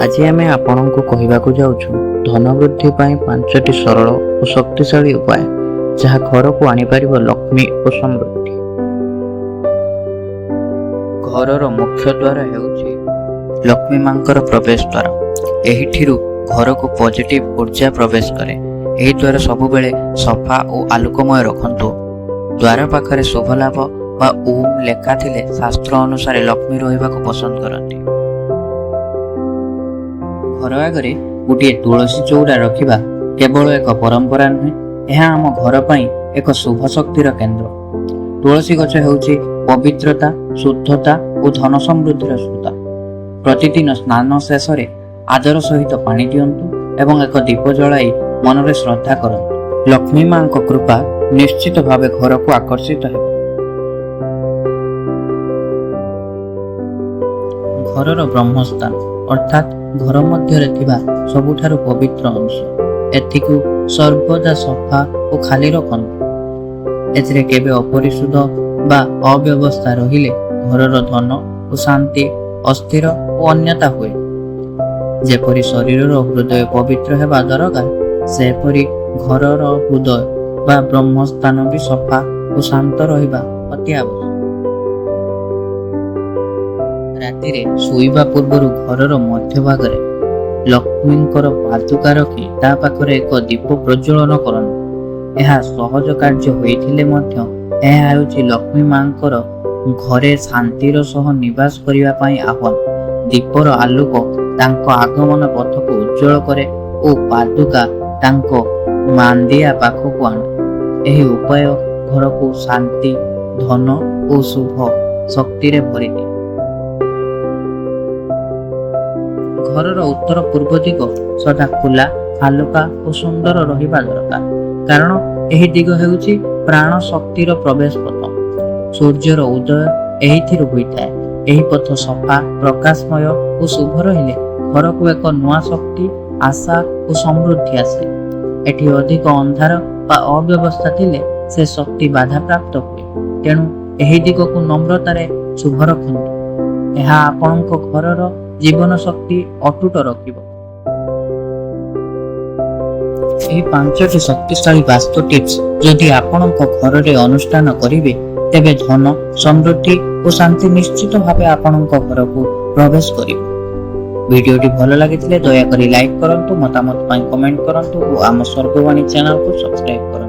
ଆଜି ଆମେ ଆପଣଙ୍କୁ କହିବାକୁ ଯାଉଛୁ ଧନ ବୃଦ୍ଧି ପାଇଁ ପାଞ୍ଚଟି ସରଳ ଓ ଶକ୍ତିଶାଳୀ ଉପାୟ, ଯାହା ଘରକୁ ଆଣିପାରିବ ଲକ୍ଷ୍ମୀ ଓ ସମୃଦ୍ଧି। ଘରର ମୁଖ୍ୟ ଦ୍ୱାର ହେଉଛି ଲକ୍ଷ୍ମୀ ମାଙ୍କର ପ୍ରବେଶ ଦ୍ୱାର। ଏହିଠିରୁ ଘରକୁ ପଜିଟିଭ ଉର୍ଜା ପ୍ରବେଶ କରେ। ଏହି ଦ୍ୱାର ସବୁବେଳେ ସଫା ଓ ଆଲୋକମୟ ରଖନ୍ତୁ। ଦ୍ୱାର ପାଖରେ ଶୁଭ ଲାଭ ବା ଓମ୍ ଲେଖା ଥିଲେ ଶାସ୍ତ୍ର ଅନୁସାରେ ଲକ୍ଷ୍ମୀ ରହିବାକୁ ପସନ୍ଦ କରନ୍ତି। ଘର ଆଗରେ ଗୋଟିଏ ତୁଳସୀ ଚଉରା ରଖିବା କେବଳ ଏକ ପରମ୍ପରା ନୁହେଁ, ଏହା ଆମ ଘର ପାଇଁ ଏକ ଶୁଭ ଶକ୍ତିର କେନ୍ଦ୍ର। ତୁଳସୀ ଗଛ ହେଉଛି ପବିତ୍ରତା, ଶୁଦ୍ଧତା ଓ ଧନ ସମୃଦ୍ଧିର ସ୍ରୋତ। ପ୍ରତିଦିନ ସ୍ନାନ ଶେଷରେ ଆଦର ସହିତ ପାଣି ଦିଅନ୍ତୁ ଏବଂ ଏକ ଦୀପ ଜଳାଇ ମନରେ ଶ୍ରଦ୍ଧା କରନ୍ତୁ। ଲକ୍ଷ୍ମୀ ମାଙ୍କ କୃପା ନିଶ୍ଚିତ ଭାବେ ଘରକୁ ଆକର୍ଷିତ ହେବ। ଘରର ବ୍ରହ୍ମସ୍ଥାନ, ଅର୍ଥାତ୍ ଘର ମଧ୍ୟରେ ଥିବା ସବୁଠାରୁ ପବିତ୍ର ଅଂଶ, ଏଥିକୁ ସର୍ବଦା ସଫା ଓ ଖାଲି ରଖନ୍ତୁ। ଏଥିରେ କେବେ ଅପରିଶୁଦ୍ଧ ବା ଅବ୍ୟବସ୍ଥା ରହିଲେ ଘରର ଧନ ଓ ଶାନ୍ତି ଅସ୍ଥିର ଓ ଅନ୍ୟତା ହୁଏ। ଯେପରି ଶରୀରର ହୃଦୟ ପବିତ୍ର ହେବା ଦରକାର, ସେପରି ଘରର ହୃଦୟ ବା ବ୍ରହ୍ମସ୍ଥାନ ବି ସଫା ଓ ଶାନ୍ତ ରହିବା ଅତି ଆବଶ୍ୟକ। ରାତିରେ ଶୋଇବା ପୂର୍ବରୁ ଘରର ମଧ୍ୟଭାଗରେ ଲକ୍ଷ୍ମୀଙ୍କର ପାଦୁକା ରଖି ତା ପାଖରେ ଏକ ଦୀପ ପ୍ରଜ୍ୱଳନ କରନ୍ତୁ। ଏହା ସହଜ କାର୍ଯ୍ୟ ହୋଇଥିଲେ ମଧ୍ୟ ଏହା ହେଉଛି ଲକ୍ଷ୍ମୀ ମାଙ୍କର ଘରେ ଶାନ୍ତିର ସହ ନିବାସ କରିବା ପାଇଁ ଆହ୍ୱାନ। ଦୀପର ଆଲୋକ ତାଙ୍କ ଆଗମନ ପଥକୁ ଉଜ୍ଜ୍ୱଳ କରେ ଓ ପାଦୁକା ତାଙ୍କ ମାନ୍ଦିଆ ପାଖକୁ ଆଣେ। ଏହି ଉପାୟ ଘରକୁ ଶାନ୍ତି, ଧନ ଓ ଶୁଭ ଶକ୍ତିରେ ଭରିଦିଏ। ଘରର ଉତ୍ତର ପୂର୍ବ ଦିଗ ସଦା ଖୋଲା, ହାଲୁକା ଓ ସୁନ୍ଦର ରହିବା ଦରକାର, କାରଣ ଏହି ଦିଗ ହେଉଛି ପ୍ରାଣ ଶକ୍ତିର ପ୍ରବେଶ ପଥ। ସୂର୍ଯ୍ୟର ଉଦୟ ଏହିଥିରୁ ହୋଇଥାଏ। ଏହି ପଥ ସଫା, ପ୍ରକାଶମୟ ଓ ଶୁଭ ରହିଲେ ଘରକୁ ଏକ ନୂଆ ଶକ୍ତି, ଆଶା ଓ ସମୃଦ୍ଧି ଆସେ। ଏଠି ଅଧିକ ଅନ୍ଧାର ବା ଅବ୍ୟବସ୍ଥା ଥିଲେ ସେ ଶକ୍ତି ବାଧାପ୍ରାପ୍ତ ହୁଏ। ତେଣୁ ଏହି ଦିଗକୁ ନମ୍ରତାରେ ଶୁଭ ରଖନ୍ତୁ। ଏହା ଆପଣଙ୍କ ଘରର ଜୀବନ ଶକ୍ତି ଅଟୁଟ ରଖିବ। ଏହି ପାଞ୍ଚଟି ଶକ୍ତିଶାଳୀ ବାସ୍ତୁ ଟିପ୍ସ ଯଦି ଆପଣଙ୍କ ଘରରେ ଅନୁଷ୍ଠାନ କରିବେ, ତେବେ ଧନ, ସମୃଦ୍ଧି ଓ ଶାନ୍ତି ନିଶ୍ଚିତ ଭାବେ ଆପଣଙ୍କ ଘରକୁ ପ୍ରବେଶ କରିବ। ଭିଡ଼ିଓଟି ଭଲ ଲାଗିଥିଲେ ଦୟାକରି ଲାଇକ୍ କରନ୍ତୁ, ମତାମତ ପାଇଁ କମେଣ୍ଟ କରନ୍ତୁ ଓ ଆମ ସ୍ୱର୍ଗବାଣୀ ଚ୍ୟାନେଲକୁ ସବସ୍କ୍ରାଇବ କରନ୍ତୁ।